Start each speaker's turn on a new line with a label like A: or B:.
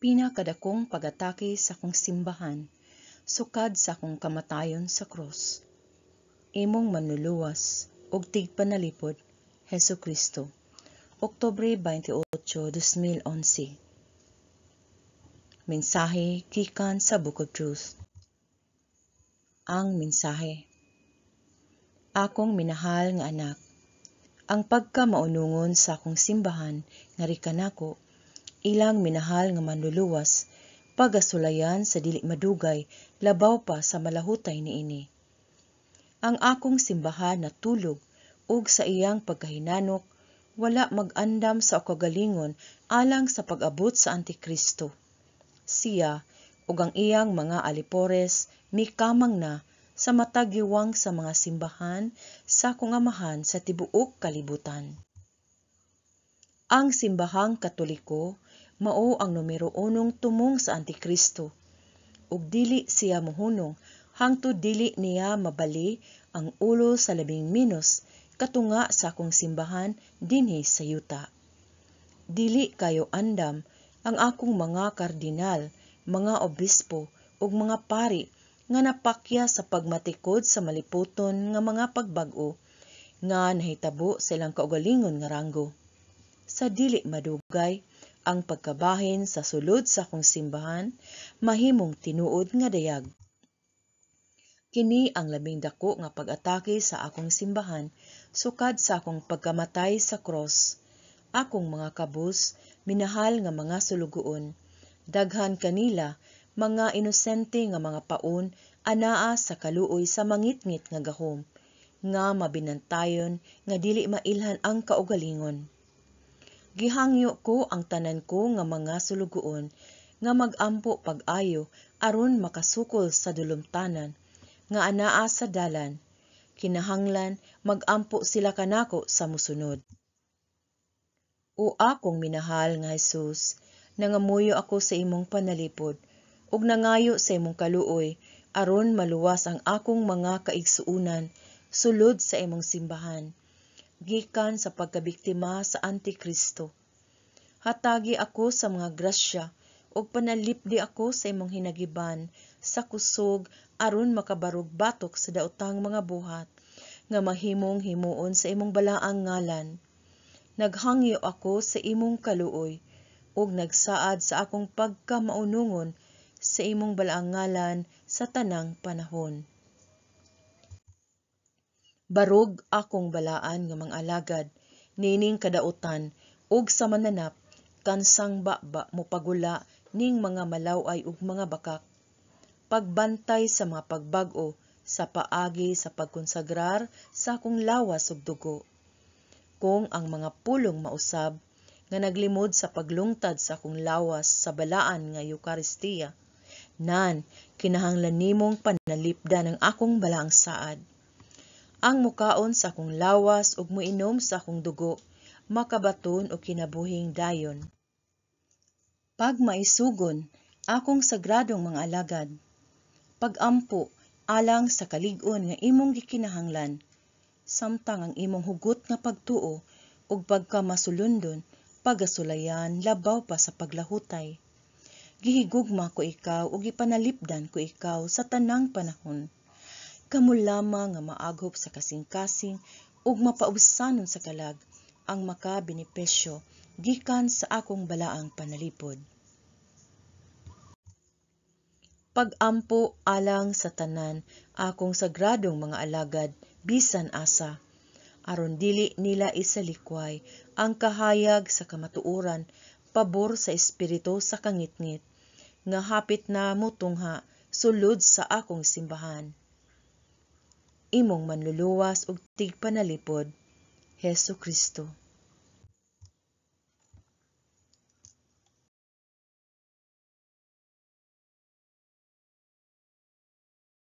A: Pinakadakong pag-atake sa akong simbahan sukad sa akong kamatayon sa krus. Imong Manluluwas ug tigpanalipod, Hesus Kristo. Oktubre 28, 2011. Mensahe gikan sa Book of Truth. Ang mensahe. Akong minahal nga anak, ang pagkamaunungon sa akong simbahan nga rikanako, ilang minahal nga Manluluwas, pagasulayan sa dili madugay labaw pa sa malahutay niini. Ang akong simbahan natulog ug sa iyang pagkahinanok wala mag-andam sa kaugalingon alang sa pag-abot sa Antikristo. Siya ug ang iyang mga alipores mikamang na sa matag giwang sa mga simbahan sa akong Amahan sa tibuok kalibutan. Ang Simbahang Katoliko mao ang numero unong tumong sa Antikristo, ug dili siya mohunong hangtod dili niya mabali ang ulo sa labing menos katunga sa akong simbahan dinhi sa yuta. Dili kayo andam ang akong mga kardinal, mga obispo ug mga pari nga napakya sa pagmatikod sa maliputon nga mga pagbag-o nga nahitabo sa ilang kaugalingon nga ranggo. Sa dili madugay, ang pagkabahin sa sulod sa akong simbahan mahimong tinuod nga dayag. Kini ang labing dako nga pag-atake sa akong simbahan sukad sa akong pagkamatay sa cross. Akong mga kabus, minahal nga mga sulugoon, daghan kanila mga inosente nga mga paon anaa sa kaluoy sa mangitngit nga gahom, nga mabinantayon nga dili mailhan ang kaugalingon. Gihangyo ko ang tanan ko nga mga sulugoon nga mag-ampo pag-ayo aron makasukol sa dulumtanan nga anaa sa dalan. Kinahanglan mag-ampo sila kanako sa mosunod. O akong minahal nga Hesus, nangamuyo ako sa imong panalipod ug nangayo sa imong kaluoy aron maluwas ang akong mga kaigsuonan sulod sa imong simbahan gikan sa pagkabiktima sa Antikristo. Hatagi ako sa mga grasya ug panalipdi ako sa imong hinagiban sa kusog aron makabarog batok sa daotang mga buhat nga mahimong himuon sa imong balaang ngalan. Naghangyo ako sa imong kaluoy ug nagsaad sa akong pagkamaunungon sa imong balaang ngalan sa tanang panahon. Barog akong balaan nga mga alagad nining kadautan ug sa mananap kansang baba mopagula ning mga malaw-ay ug mga bakak. Pagbantay sa mga pagbag-o sa paagi sa pagkonsagrar sa akong lawas ug dugo. Kung ang mga pulong mausab nga naglimod sa paglungtad sa akong lawas sa balaan nga Eukaristiya, nan kinahanglan nimong panalipdan ang akong balaang saad. Ang mukaon sa akong lawas ug moinom sa akong dugo, makabaton og kinabuhing dayon. Pagmaisugon, akong sagradong mga alagad. Pag-ampo alang sa kalig-on nga imong gikinahanglan, samtang ang imong hugot nga pagtuo ug pagkamasulundon pagasulayan labaw pa sa paglahutay. Gihigugma ko ikaw ug gipanalipdan ko ikaw sa tanang panahon. Kamo lamang nga maaghop sa kasing-kasing ug mapaubsanon sa kalag ang makabenepisyo gikan sa akong balaang panalipod. Pag-ampo alang sa tanan akong sagradong mga alagad bisan asa, aron dili nila isalikway ang kahayag sa kamatuoran pabor sa espiritu sa kangitngit nga hapit na motungha sulod sa akong simbahan. Imong Manluluwas ug tigpanalipod, Hesus Kristo.